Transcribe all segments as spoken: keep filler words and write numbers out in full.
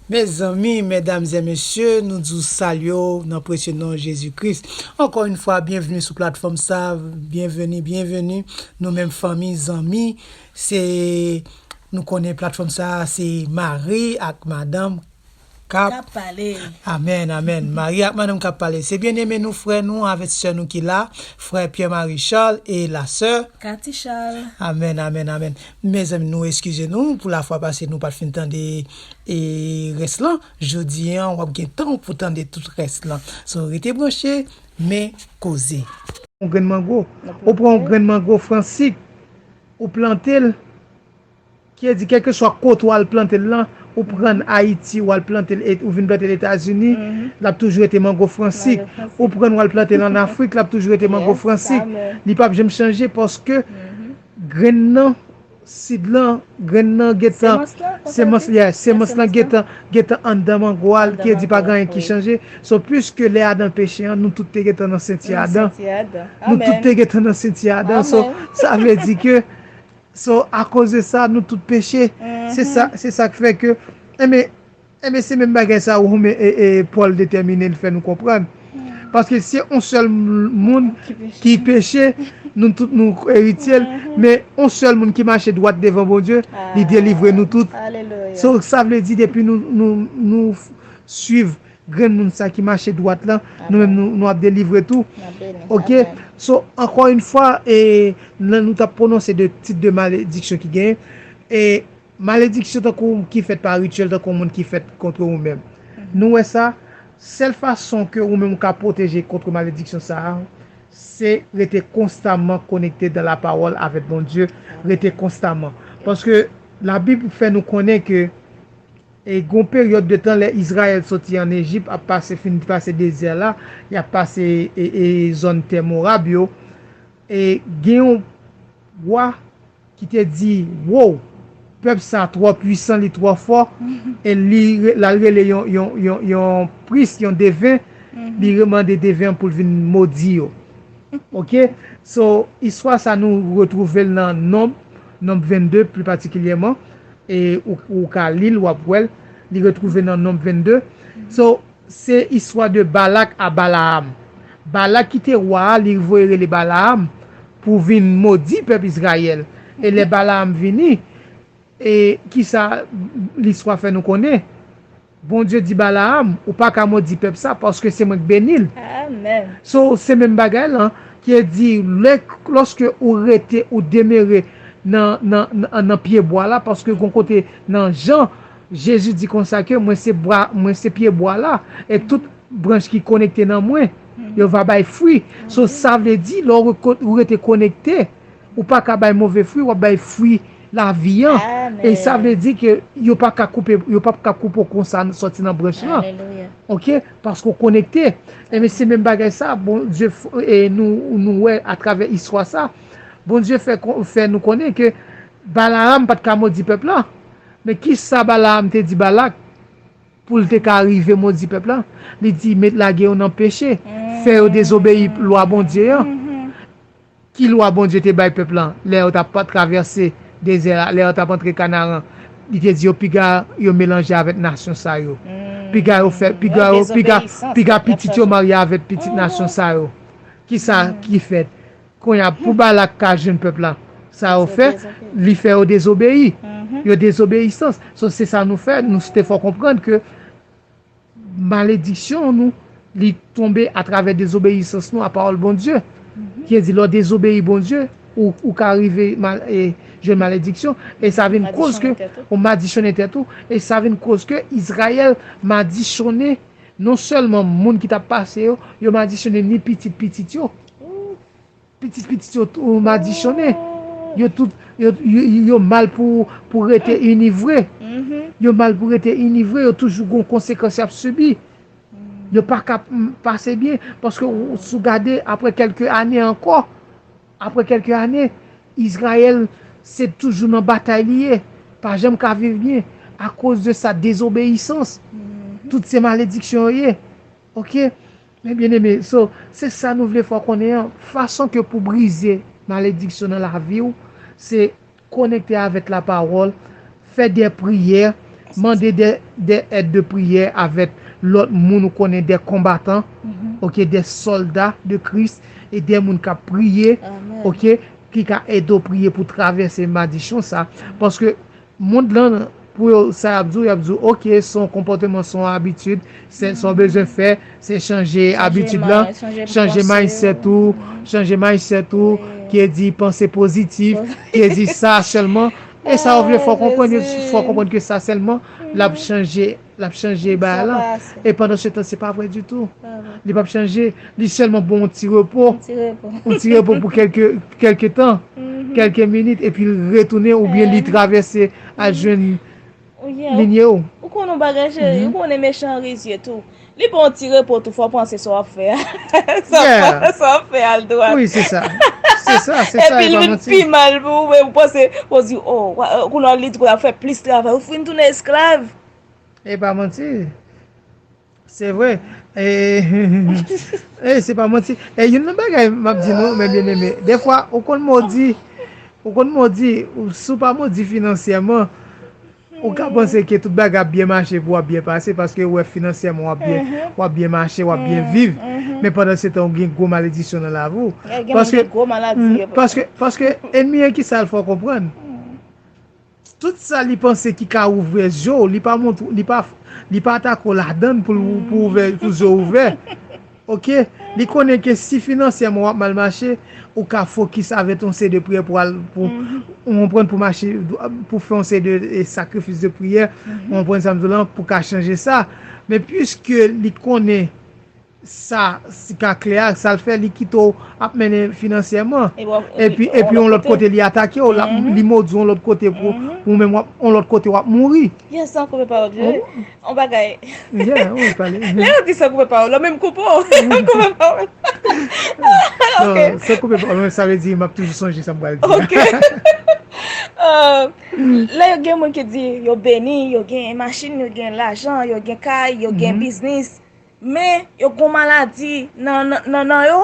Mezanmi, medam e mesye, nou di w salye w nan presye non Jezi Kris. Ankò yon fwa, byenveni sou platfòm sa, byenveni, byenveni, nou menm fanmi, zanmi, se, nou konnen platfòm sa, se mari ak madanm k ap K ap pale. Amèn, amèn. Mari ak madanm k ap pale. Se byeneme nou, frè nou, avèk sè nou ki la, frè Pierre Marie Charles e la sè Cathy Charles. Amèn, amèn, amèn. Mezanmi, nou eskize nou pou lafwa pase, nou pa t fin tande e rès lan. Jodi a, w ap gen tan pou tande tout rès lan. So, rete branche, men koze. Yon grenn mango. Ou pran yon grenn mango fransik, ou plante l, ki vle di, kèlkeswa kote w al plante l lan, ou pran Ayiti, w al plante l, et- ou vin plante l Etazini, l ap toujou rete mango fransik. Ou pran l, w al plante l ann Afrik, l ap toujou rete mango fransik. Li p ap janm chanje paske grenn nan, sid lan, grenn nan gentan, semans, yeah, semans lan gentan, gentan anndan mango a, ki vle di pa gen anyen ki chanje. So, piske lè Adan peche an, nou tout te gentan nan senti Adan. Nou tout te gentan nan senti Adan. So, sa vle di ke So, akoz de sa, nou tout peche. Se sa, se sa k fè ke, enben, enben, se menm bagay sa Women e, e Pòl detèmine l fè nou konprann. Paske se yon sèl moun ki peche, nou tout nou eritye l, men yon sèl moun ki mache dwat devan Bondye, li delivre nou tout. So, sa vle di depi nou, nou, nou swiv grenn moun sa ki mache dwat lan, nou menm nou, nou ap delivre tou. Ok? So, ankò yon fwa, e, nan nou t ap pwononse de tit de malediksyon ki genyen, e malediksyon tankou ki fèt pa rityèl, tankou yon moun ki fèt kont ou menm. Nou wè sa, sèl fason ke ou menm ou ka pwoteje kont malediksyon sa a, se rete konstaman konekte dan lapawòl avèk Bondye, rete konstaman. Paske Labib fè nou konnen ke E gon peryòd de tan lè Izrayèl soti ann Ejip, ap pase, fin pase dezè la, y ap pase e, e zòn tè Mowab yo, e gen yon wa ki te di, wow, pèp sa twò pwisan, li twò fò, e li re- l al rele yon, yon, yon, yon pris, yon deven, li remande deven an pou l vin modi yo. Ok? So, istwa sa nou retwouve l nan Nonb, Nonb vennde pli patikilyèman, e ou, ou ka li l, w ap wè l, li retwouve nan Nonb vennde. So, se istwa de Balak a Balaam. Balak ki te wa a, li voye rele Balaam pou vin modi pèp Izrayèl. E lè Balaam vini, e kisa listwa fè nou konnen? Bondye di Balaam, ou pa ka modi pèp sa, paske se mwen k beni l. So, se menm bagay lan, ki vle di, lè, lòske ou rete, ou demere nan, nan, nan, nan pyebwa la, paske gon kote nan Jan, Jezi di konsa ke mwen se bwa, mwen se pyebwa la, e tout branch ki konekte nan mwen, yo va bay fwi. So, sa vle di, lè ou reko- ou rete konekte, ou pa ka bay move fwi, w ap bay fwi lavi an. E sa vle di ke yo pa ka koupe, yo p ap ka koupe w konsa sòti nan branch lan. Ok? Paske w konekte. Enben, se menm bagay sa, Bondye f- e nou, nou wè atravè istwa sa, Bondye fè, kon- fè nou konnen ke Balaam pa t ka modi pèp la. Men kisa Balaam te di Balak pou l te ka rive modi pèp la? Li di, met lage yo nan peche, fè yo dezobeyi lwa Bondye an. Ki lwa Bondye te bay pèp lan lè yo t ap travèse dezè a, lè yo t ap antre Kanaran? Li te di yo piga yo melanje avèk nasyon sa yo. Piga yo fè, piga yo, piga, piga pitit yo marye avèk pitit nasyon sa yo. Kisa ki fèt? Kounye a, pou Balak ka jwenn pèp la, sa yo fè, li fè yo dezobeyi. Yo dezobeyisans. So, se sa nou fè, nou te fè w konprann ke malediksyon nou, li tonbe atravè dezobeyisans nou a pawòl Bondye. Ki vle di, lè w dezobeyi Bondye, ou, ou ka rive mal- e, jwenn malediksyon, e sa vin koz ke ou madichonnen tèt ou, e sa vin koz ke Izrayèl madichonnen, non sèlman moun ki t ap pase yo, yo madichonnen ni pitit pitit yo. Pitit pitit yo tou madichonnen. Yo tout, yo, yo, yo mal pou, pou rete inivre. Yo mal pou rete inivre, yo toujou gon konsekans y ap sibi. Yo pa ka, mm, pase byen, paske ou- si w gade, apre kèlke ane ankò, apre kèlke ane, Izrayèl se toujou nan batay li ye, pa janm ka viv byen, akoz de sa dezobeyisans. Tout se malediksyon yo ye. Ok? Men byeneme, so, se sa nou vle fè w konnen an. Fason ke pou brize malediksyon nan lavi w, se konekte avèk lapawòl, fè de priyè, Mande de, de èd de priyè avèk lòt moun ou konnen, de konbatan, oke, de sòlda de Kris, e de moun k ap priye, oke, ki ka ede w priye pou travèse madichon sa. Paske mond lan, pou yo, sa y ap di w, y ap di w, oke, se yon konpòteman, se yon abitid, se, se yon bezwen fè, se chanje abitid lan, chanje mindset ou, chanje mindset ou, ki di panse pozitif, ki di sa sèlman. E sa w vle fè w konprann, fè w konprann ke sa sèlman l ap chanje, l ap chanje bagay lan. E pandan se tan, se pa vre ditou. Li p ap chanje. Li sèlman bon yon ti repo. Yon ti repo pou kèlke, kèlke tan, kèlke minit, epi l retounen oubyen li travèse al jwenn linye w. Ou konnen yon bagay, cheri, ou konnen mechan rizye tou. Li pran yon ti repo tou, fò w panse sa w ap fè a. Sa w ap fè a al dwat. Wi, se sa. Se sa, se sa, e pa manti. Epi l vin pi mal pou ou, ou panse, ou di, o, kounye a li di w ap fè plis travay, ou fin tounen esklav. E pa manti. Se vre. E, e se pa manti. E youn nan bagay m ap di nou, men byeneme, defwa, ou konn modi, ou konn modi, ou, si w pa modi finansyèman, ou ka panse ke tout bagay ap byen mache pou w ap byen pase, paske ou wè finansyèman w ap byen, w ap byen mache, w ap byen viv. Men pandan se tan, ou gen gwo malediksyon nan lavi w. Paske, paske, paske ennmi an, ki sa l fè w konprann? Tout sa li panse ki ka ouvè zye w, li pa montre, li pa, li pa atake w ladann pou, pou ouvè, pou zye w ouvè. Oke? Li konnen ke si finansyèman w ap mal mache, ou ka fokis avèk yon seri de priyè pou al, pou, ou konprann, pou mache, pou fè yon seri de, e, sakrifis de priyè, ou konprann sa m di w lan, pou ka chanje sa. Men piske li konnen sa, si ka klè a, sa l fè, li kite w ap mennen finansyèman. Epi, epi yon lòt kote, li atake w, l ap, li modi w yon lòt kote pou, pou ou menm w ap, yon lòt kote w ap mouri. Yes, san koupe pawòl, wi. On bagay. Yeah, wi, pale. Lè yo di san koupe pawòl, la menm koupe w. San koupe pawòl. Non, san koupe pawòl, sa vle di m ap toujou sonje sa m pral di. Oke. Euh, lè yo gen moun ki di yo beni, yo gen machin, yo gen lajan, yo gen kay, yo gen biznis, men yo gon maladi nan, nan, nan, nan yo,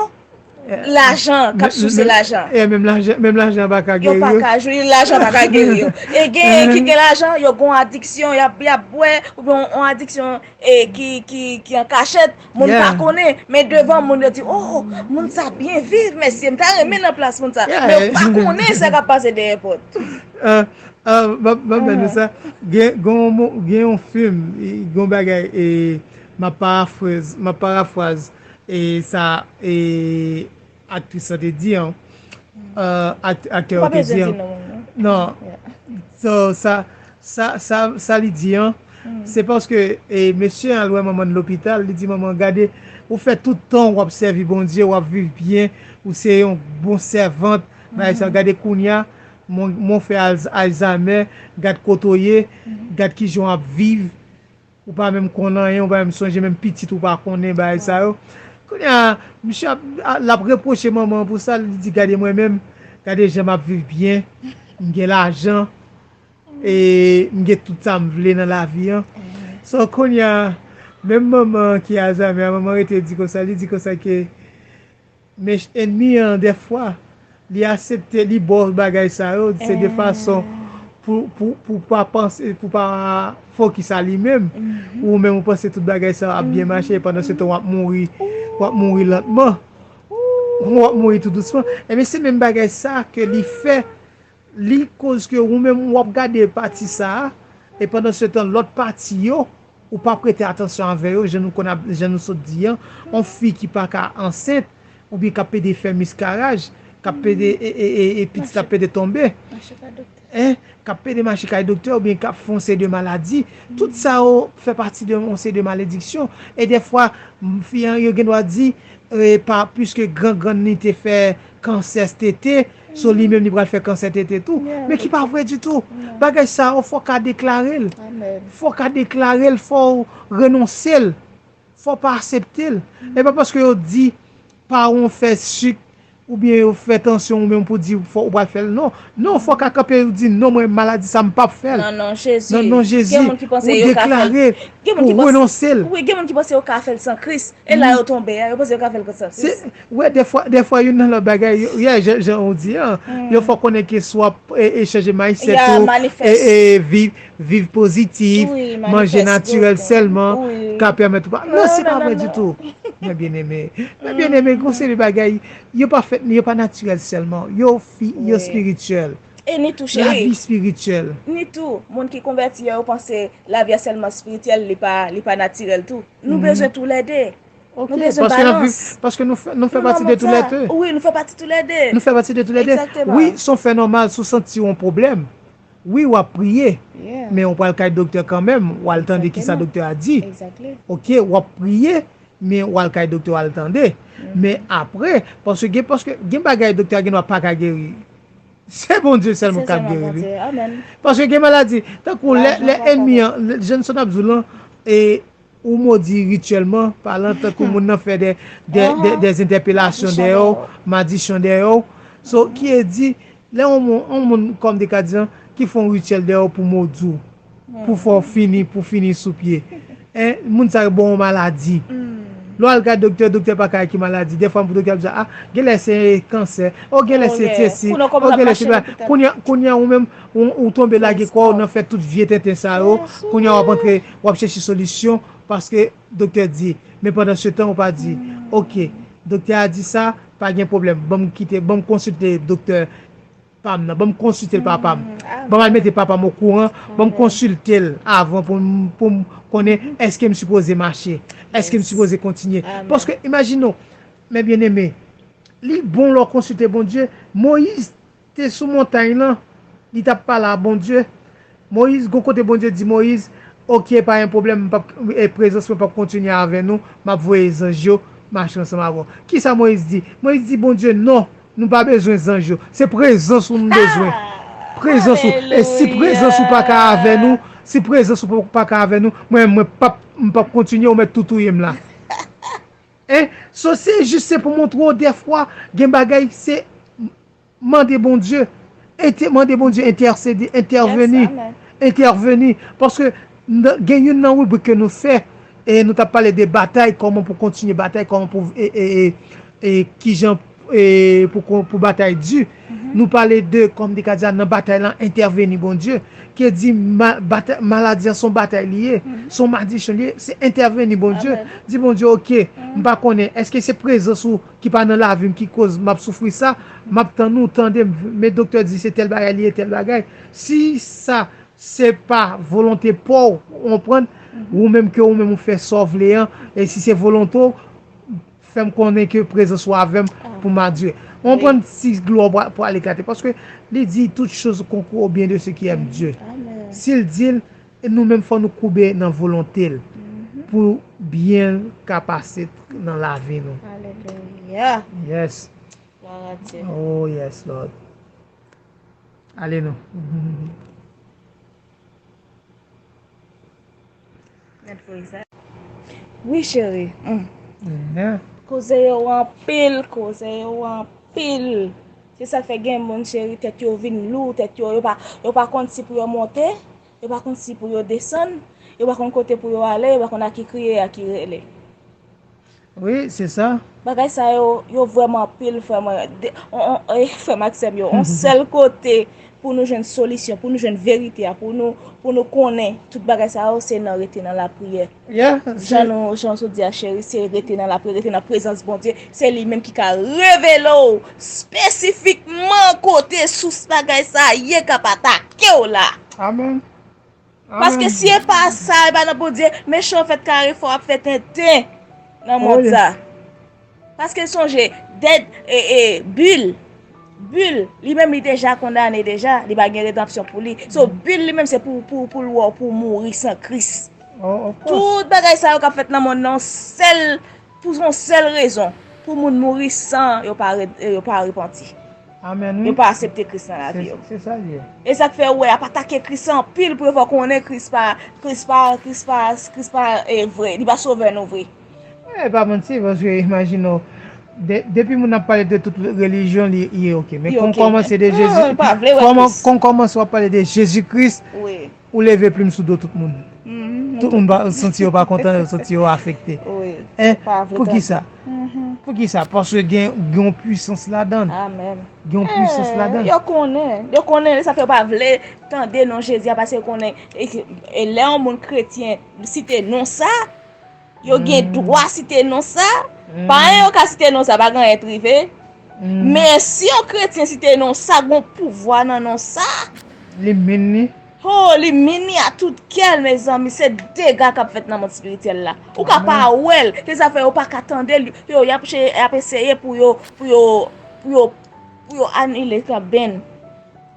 lajan k ap souse lajan. E menm lajan, menm lajan pa ka geri yo. Yo pa ka jwi, lajan pa ka geri yo. E gen ki gen lajan, yo gon adiksyon, y ap, y ap bwè, oubyen yon, yon adiksyon, e, ki, ki, ki an kachèt, moun pa konnen, men devan moun yo di, oh, moun sa byen viv, mesye, m ta renmen nan plas moun sa. Men yo pa konnen sa k ap pase dèyè pòt. Ah, m ap, m ap ban nou sa. Gen, gen yon mo-, gen yon fim, gen yon bagay, e, m ap parafraz, m ap parafraz, e, sa, e, aktris lan te di an. Euh, ak-, aktè yo te di an. Non. So, sa, sa, sa, sa li di an, se paske, e, mesye an al wè manman l lopital, li di, manman, gade, ou fè tout tan w ap sèvi Bondye, w ap viv byen, ou se yon bon sèvant, bagay sa, gade kounye a, Mon, mon frè Alz-, Alzheimer, gad kote w ye, gad kijan w ap viv. Ou pa menm konn anyen, ou pa menm sonje, menm pitit ou pa konnen bagay sa yo. Kounye a, misye ap, a, l ap repwoche manman an pou sa, li di, gade mwen menm, gade jan m ap viv byen, m gen lajan, e m gen tout sa m vle nan lavi an. So, kounye a, menm manman an ki Alzheimer, manman rete di konsa, li di konsa ke Men ennmi an, dèfwa, li aksepte, li ba w bagay sa yo, se de fason pou, pou, pou pa panse, pou pa fokis a li menm. Ou menm ou panse tout bagay sa yo ap byen mache, pandan se tan w ap mouri, w ap mouri lantman. W ap mouri tou dousman. Ebyen, se menm bagay sa ke li fè, li koz ke ou menm w ap gade pati sa a, e pandan se tan lòt pati yo, ou pa prete atansyon avè yo, jan nou konn ap, jan nou sot di an, yon fi ki pa ka ansent, oubyen k ap pede fè miskaraj, k ap pede, e, e, e, e pitit ap pede tonbe. Mache kay doktè. Hein? K ap pede mache kay doktè, oubyen k ap fè yon seri de maladi. Tout sa yo fè pati de yon seri de malediksyon. E dèfwa, m, fi an, yo gen dwa di, e, pa, piske gran grann li te fè kansè tete, so li menm li pral fè kansè tete tou. Men ki pa vre ditou. Bagay sa yo, fò w ka deklare l. Fò w ka deklare l, fò w renonse l. Fò w pa aksepte l. E pa paske yo di paran w fè sik, oubyen yo fè tansyon ou menm pou di fò ou pral fè l. Non, non, fò w ka kanpe ou di non, mwen maladi sa m p ap fè l. Nan non Jezi. Nan non Jezi, ou deklare l, ou renonse l. Wi, gen moun ki panse yo ka fè l san Kris. E la yo tonbe a, yo panse yo ka fè l san Kris. Wè, dèfwa, dèfwa youn nan lòt bagay, yo, yè, jan, jan ou di an, yo fè w konnen ke si w ap e, e chanje mindset ou, e, e viv, viv pozitif, manje natirèl sèlman, ka pèmèt ou pa. Non, se pa vre ditou. Mwen byeneme, mwen byeneme, gon seri bagay, yo pa fèt, yo pa natirèl sèlman, yo fi, yo espirityèl. E ni tou cheri. Lavi espirityèl. Ni tou, moun ki konvèti yo, yo panse lavi a sèlman espirityèl, li pa, li pa natirèl tou. Nou bezwen toulède. Nou bezwen balans. Paske nou fè, nou fè pati de toulède. Wi, nou fè pati toulède. Nou fè pati de toulède. Wi, se yon fè nòmal si w santi w yon pwoblèm. Wi, w ap priye. Men w pral kay doktè kanmenm, w al tande kisa doktè a di. Oke, w ap priye, men w al kay doktè w al tande. Men apre, paske gen, paske gen bagay doktè a gen dwa pa ka geri. Se Bondye sèlman k ap geri li. Paske gen maladi, tankou lè, lè ènmi an, jan Sòt ap di w lan, e ou modi rityèlman palan, tankou moun nan fè de, de, de, de entèpelasyon dèyè w, madisyon dèyè w. So, ki e di, lè yon moun, yon moun kòm de ka di an, ki fè yon rityèl dèyè w pou modi w, pou fè w fini, pou fini sou pye. En, moun sa yo ba w yon maladi. Lè w al gade doktè, doktè pa ka wè ki maladi. Dèfwa pou doktè ap di, a, genlè se kansè, o genlè se sesi, o genlè se pa. Kounye a, kounye a ou menm, ou, ou tonbe lage kò w nan fè tout vye tenten sa yo. Kounye a w ap antre, w ap chèche solisyon, paske doktè di. Men pandan se tan, ou pa di, oke, doktè a di sa, pa gen pwoblèm, ban m kite, ban m konsilte doktè pa m nan, ban m konsilte l papa m. Ban m al mete papa m okouran, ban m konsilte l avan pou m, pou m konnen èske m sipoze mache, èske m sipoze kontinye. Paske, imajine w, men byeneme, li bon lè w konsilte Bondye. Moyiz te sou montay lan, li t ap pale a Bondye. Moyiz, gon kote Bondye di Moyiz, oke, pa gen pwoblèm, m p ap, e, prezans mwen p ap kontinye avè nou, m ap voye zanj yo mache ansanm avè w. Kisa Moyiz di? Moyiz di Bondye, non, nou pa bezwen zanj yo. Se prezans ou nou bezwen. Prezans ou. E si prezans ou pa ka avè nou, si prezans ou pa ka avè nou, mwen, mwen p ap, m p ap kontinye, ou mèt tou touye m la. En? So, se jis se pou montre w dèfwa, gen bagay, se mande Bondye, ente-, mande Bondye entèsede, entèveni, entèveni. Paske gen youn nan ribrik ke nou fè, e nou t ap pale de batay, kòman pou kontinye batay, kòman pou, e, e, e, e kijan, e, pou, pou batay di. Nou pale de, kòm de ka di a, nan batay lan, entèveni Bondye. Ke di ma-, bata-, maladi an se yon batay li ye, se yon madisyon li ye, se entèveni Bondye. Di Bondye, oke, m pa konnen, èske se prezans ou ki pa nan lavi m ki koz m ap soufri sa, m ap tann ou tande m, men doktè di se tèl bagay li ye, tèl bagay. Si sa se pa volonte pa w, ou konprann, ou menm ke ou menm ou fè sa w vle an, e si se volonte w, fè m konnen ke prezans ou avè m pou m adire. Ou konprann si glwa w pral eklate, paske li di tout chose concourt au bien de ceux qui aiment Dieu. Si l di l, e nou menm fò nou koube nan volonte l pou byen l ka pase nan lavi nou. Alelouya. Yes. Glwa a Dye. Oh yes, Lord. Ale non. Wi cheri. Koze yo anpil, koze yo anpil. Se sa k fè gen moun cheri tèt yo vin lou, tèt yo, yo pa, yo pa konn si pou yo monte, yo pa konn si pou yo desann, yo pa konn kote pou yo ale, yo pa konn a ki kriye, a ki rele. Wi, se sa. Bagay sa yo, yo vrèman anpil, frè mwen. De, on, on, eh, frè m ak sè m yo, on sèl kote pou nou jwenn solisyon, pou nou jwenn verite a, pou nou, pou nou konnen tout bagay sa yo, se nan rete nan lapriyè. Jan nou, jan w sot di a, cheri, se rete nan lapriyè, rete nan prezans Bondye. Se li menm ki ka revele w espesifikman kote sous bagay sa ye k ap atake w la. Amèn. Paske si e pa sa, e pa nan Bondye, mechan an fèt kare fò ap fè tenten nan mond sa. Paske sonje, dèd, e, e, Bil, Bil, li menm li deja kondane deja, li pa gen redanpsyon pou li. So, Bil li menm se pou, pou, pou l wè w pou w mouri san Kris. Tout bagay sa yo k ap fèt nan mond nan, sèl, pou yon sèl rezon, pou moun mouri san yo pa, yo pa repanti. Yo pa aksepte Kris nan lavi yo. E sa k fè ou wè y ap atake Kris anpil pou yo fè w konnen Kris pa, Kris pa, Kris pa, Kris pa, e, vre. Li pa sovè nou vre. E pa manti, paske imajine w, De- depi moun ap pale de tout relijyon, li, li oke. Men Li kon oke. Kòmanse de Jezi, Ah, pa vle wè kòman, Kris. Kon kòmanse w ap pale de Jezi Kris, Wi. Ou leve plim sou do tout moun. Mhm. Tout moun pa, santi yo pa kontan, yo santi yo afekte. Wi. Eh, pa vle pou ki tande. Sa? Mhm. Pou ki sa? Paske gen, gen yon pwisans ladan. Amen. Gen yon pwisans Eh, ladan. Yo konnen, yo konnen, sa fè yo pa vle tande non Jezi a, paske yo konnen, e, e lè yon moun kretyen site non sa, yo gen Mm. dwa site non sa. Mm. Pa anyen yo ka site non sa, pa gen anyen k rive. Mm. Men si yon kretyen site non sa, gon pouvwa nan non sa. Li min li. Oh, li min li a tout kè l, mezanmi, se dega k ap fèt nan mond espirityèl la. Ou ka pa Amen. Wè l, se sa fè yo pa ka tande l. Yo, y ap che- y ap eseye pou yo, pou yo, pou yo, pou yo anile kanmenm.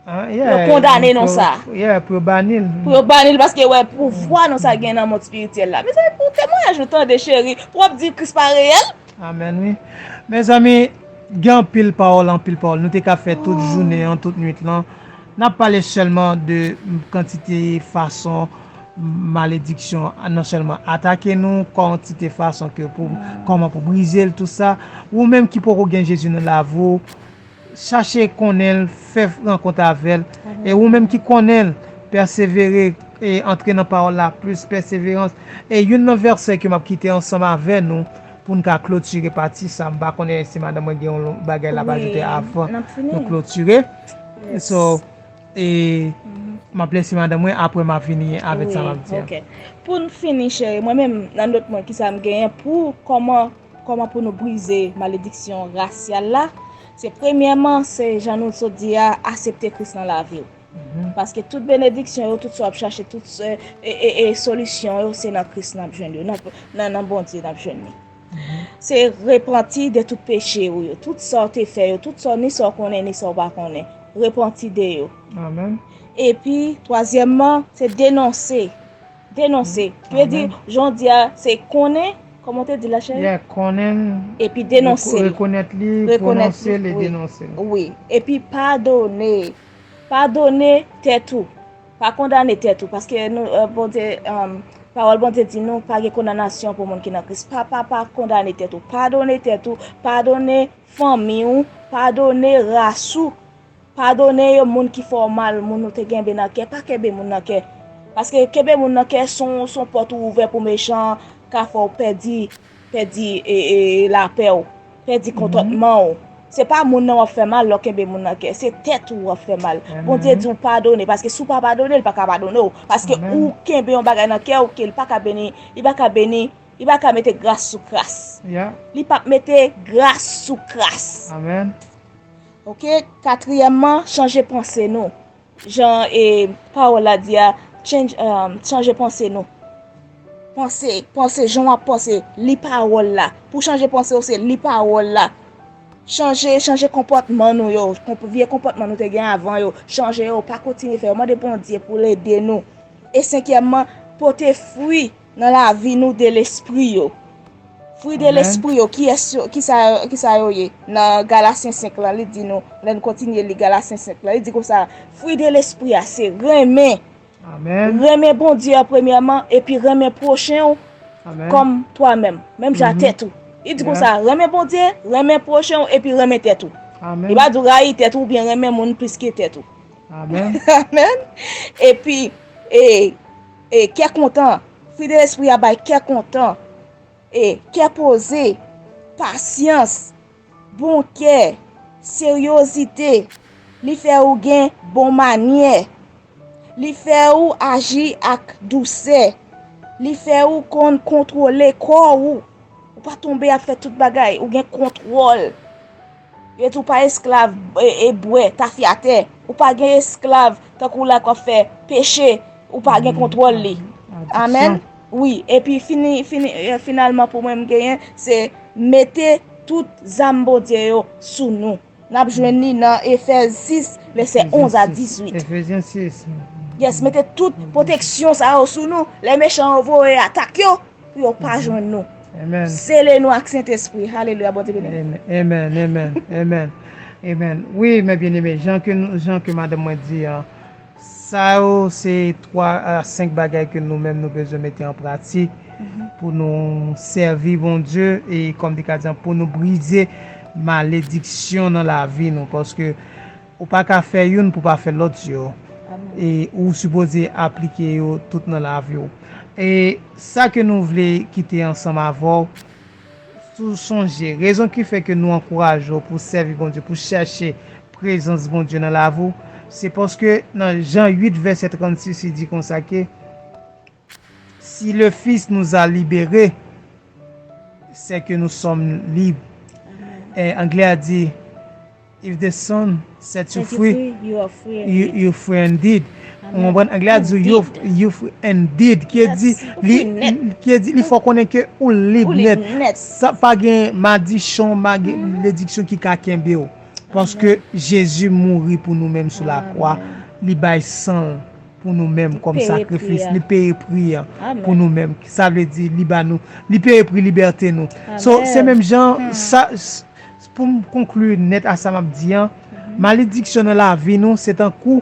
Ah, Yo yeah, kondane non pou, sa. Yeah, pou yo bani l. Pou yo bani l paske yo wè pouvwa non sa gen nan mond espirityèl la. Mezanmi, pou temwayaj nou tande, cheri, pou w ap di Kris pa reyèl. Amen, wi. Mezanmi, gen anpil pawòl, anpil pawòl. Nou te ka fè tout Oh. Jounen an, tout nwit lan. N ap pale sèlman de kantite fason malediksyon non sèlman atake nou, kantite fason ke pou, kòman pou brize l, tout sa. Ou menm ki poko gen Jezi nan lavi w, chache konnen l, fè rankont avè l. Amen. E ou menm ki konnen l, pèsevere e antre nan pawòl la plis, pèseverans. E youn nan vèsè ke m ap kite ansanm avè nou pou n ka klotire pati sa, m pa konnen si madanm mwen gen yon bagay l ap Wi, ajoute avan n ap fini. Nou klotire. Yes. So, e Mhm. M ap lese madanm mwen, apre m ap vini avèk sa m ap di a. Ok. Pou n fini, cheri, mwen menm, nan nòt mwen, kisa m genyen pou kòman, kòman pou nou brize malediksyon rasyal la? Se premyèman, se jan nou sot di a, aksepte Kris nan lavi w. Mhm. Paske tout benediksyon yo, tout sa w ap chache, tout se- e, e, e solisyon yo, se nan Kris n ap jwenn yo, nan, nan, nan Bondye n ap jwenn li. Mhm. Se repanti de tout peche ou yo, tout sa w te fè yo, tout sa w, ni sa w konnen, ni sa w pa konnen. Repanti de yo. Amen. Epi, twazyèmman, se denonse. Denonse. Ki vle di, Amen. Jan w di a, se konnen, kòman w te di la, cheri? Yeah, konnen l, Epi denonse l. Rekonèt li, Rekonèt pwononse li, l e wi. Denonse l. Wi. Epi padone. Padone tèt ou. Pa kondane tèt ou, paske nou, eh, Bondye, eh, pawòl Bondye di nou, pa gen kondanasyon pou moun ki nan Kris. Pa, pa, pa kondane tèt ou. Padone tèt ou, padone fanmi w, padone ras ou, padone yo moun ki fè w mal, moun ou te kenbe nan kè, pa kenbe moun nan kè. Paske kenbe moun nan kè se yon, se yon pòt ou ouvè pou mechan ka fè w pèdi, pèdi, e, e, lapè w, pèdi Mhm. kontantman w. Se pa moun nan w ap fè mal lè w kenbe moun nan kè, se tèt ou w ap fè mal. Amen. Bondye di w padone, paske si w pa padone, li pa ka padone w. Paske Amen. Ou kenbe yon bagay nan kè w ke li pa ka beni, li pa ka beni, li pa ka mete gras sou kras. Yeah. Li p ap mete gras sou kras. Amen. Ok, katriyèmman, chanje panse nou. Jan, e, pawòl la di a, change, um, chanje panse nou. Panse, panse, jan w ap panse, li pawòl la. Pou chanje panse w, se li pawòl la. Chanje, chanje konpòtman nou yo, konp- vye konpòtman nou te gen avan yo, chanje yo, pa kontinye fè yo. Mande Bondye pou l ede nou. E senkyèmman, pote fwi nan lavi nou de lespri yo. Fwi de Amen. Lespri yo, kiyès yo, kisa, kisa yo ye? Nan Galasyen senk lan, li di nou, lè n kontinye li Galasyen senk lan, li di konsa, fwi de lespri a se renmen. Amen. Renmen Bondye a premyèman, epi renmen pwochen w Amen. Kòm twa menm, menm jan Mhm. Tèt ou. Li di Yeah. Konsa, renmen Bondye, renmen pwochen w, epi renmen tèt ou. Amen. Li pa di w rayi tèt ou oubyen renmen moun plis ke tèt ou. Amen. Amen. Epi, e, e, kè kontan, fwi de lespri a bay kè kontan, e, kè poze, pasyans, bon kè, seryozite, li fè ou gen bon manyè, li fè ou aji ak dousè, li fè ou konn kontwole kò ou. Ou pa tonbe ap fè tout bagay, ou gen kontwòl. Yo di w pa esklav, e, e bwè tafyatè. Ou pa gen esklav tankou la k ap fè peche. Ou pa gen kontwòl li. Adiksyon. Amen. Wi, epi fini, fini, e, finalman pou mwen m genyen, se mete tout zam Bondye yo sou nou. N ap jwenn li nan Efèz sis, vèsè onz a dizuit. Efezyen sis. Yes, mete tout pwoteksyon sa yo sou nou. Lè mechan yo voye atak yo, pou yo pa jwenn nou. Amen. Sele nou ak Sentespri. Alelouya, Bondye beni. Amen, amen, amen, amen. Amen. Wi, men byeneme, jan ke nou, jan ke madanm mwen di a, sa yo se twa a senk bagay ke nou menm nou bezwen mete an pratik Mhm. pou nou sèvi Bondye e kòm te ka di an, pou nou brize malediksyon nan lavi nou, paske ou pa ka fè youn pou pa fè lòt yo. E ou sipoze aplike yo tout nan lavi w. E sa ke nou vle kite ansanm avè w, tou sonje, rezon ki fè ke nou ankouraje w pou sèvi Bondye, pou chèche prezans Bondye nan lavi w, se paske nan Jan uit vèsè trannsis, li di konsa ke, si le Fils nous a libérés, c'est que nous sommes libres. Anglè a di, if the Son set you free, you, you free indeed. Ou konprann? Anglè a di you, you free indeed. Ki di, li, ki di, li fè w konnen ke ou lib nèt. Sa pa gen madichon, pa gen malediksyon ki ka kenbe w. Paske Jezi mouri pou nou menm sou lakwa. Li bay san l pou nou menm kòm sakrifis. Li peye pri an pou nou menm. Sa vle di, li ba nou, li peye pri libète nou. So, se menm jan, sa, s- pou m konkli nèt a sa m ap di an, malediksyon nan lavi nou, se tankou,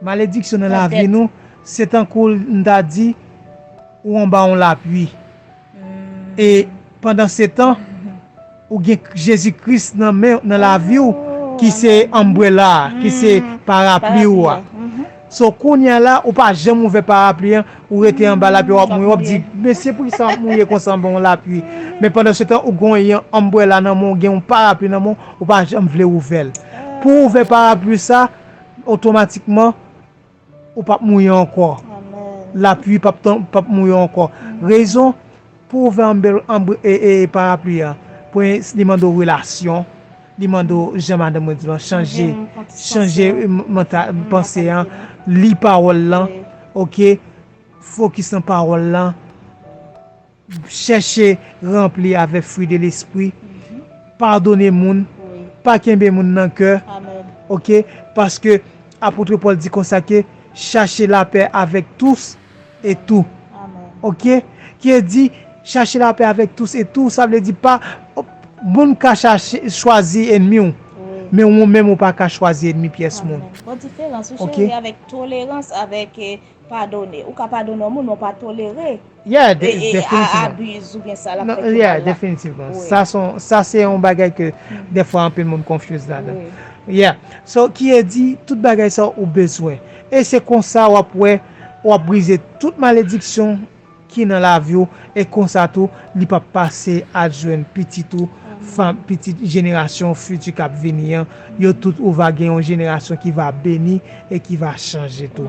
malediksyon nan lavi nou, se tankou m ta di, ou anba yon lapli. E pandan se tan, ou gen Jezi Kris nan men, nan lavi w, ki se umbrella, ki se parapli ou a. So, kounye a la, ou pa janm ouvè parapli an, ou rete anba lapli, w ap mouye, w ap di, mesye, poukisa m ap mouye konsa anba yon lapli? Men pandan se tan, ou gen yon umbrella nan men w, ou gen yon parapli nan men w, ou pa janm vle ouvè l. Pou w ouvè parapli sa, otomatikman, ou p ap mouye ankò. Lapli p ap, p ap mouye ankò. Rezon, pou w ouvè anbè, anbè, e, e, parapli a, premye, li mande w relasyon, li mande w, jan madanm mwen di lan, chanje, chanje, e, manta-, panse an, li pawòl lan, oke, fokis nan pawòl lan, chèche ranpli avèk fwi de lespri, padone moun, pa kenbe moun nan kè, oke, paske apot Pòl di konsa ke, chache lapè avèk tous, e tou. Oke? Ki e di, chache lapè avèk tous e tou, sa vle di pa, moun ka chache, chwazi enmi w, men ou menm ou pa ka chwazi enmi pyès moun. Bon diferans, ou chanje avèk tolerans, avèk, eh, padone. Ou ka padone yon moun, men ou pa tolere, yeah, de- e, e, a- definitivman. Abiz oubyen sa l ap fè ki mal la. Yeah, definitivman. Sa se yon, sa se yon bagay ke dèfwa anpil moun confuse ladan. Yeah. So, ki e di, tout bagay sa ou bezwen. E se konsa w ap wè, w ap brize tout malediksyon ki nan lavi w, e konsa tou, li p ap pase al jwenn pitit ou, fanm, pitit jenerasyon fiti k ap vini an, yo tout, ou va gen yon jenerasyon ki va beni e ki va chanje tou.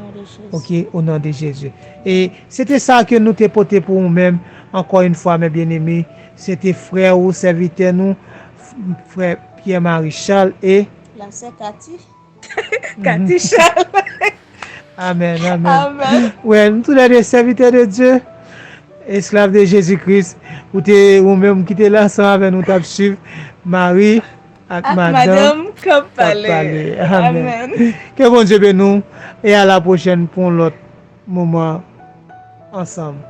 Oke, o non de Jezi. E se te sa ke nou te pote pou ou menm, ankò yon fwa, mes bien-aimés, se te frè ou, sèvitè nou, frè Pierre Marie Charles e la sè Cathy. Cathy Charles. Amèn, amèn. Amèn. Wè, nou toulède sèvitè de Dye, esklav de Jezi Kris. Ou te, ou menm ki te la ansanm avè nou, t ap swiv Mari ak madanm k ap pale. Amèn. Ke Bondye beni w e a la pwochèn pou yon lòt moman ansanm.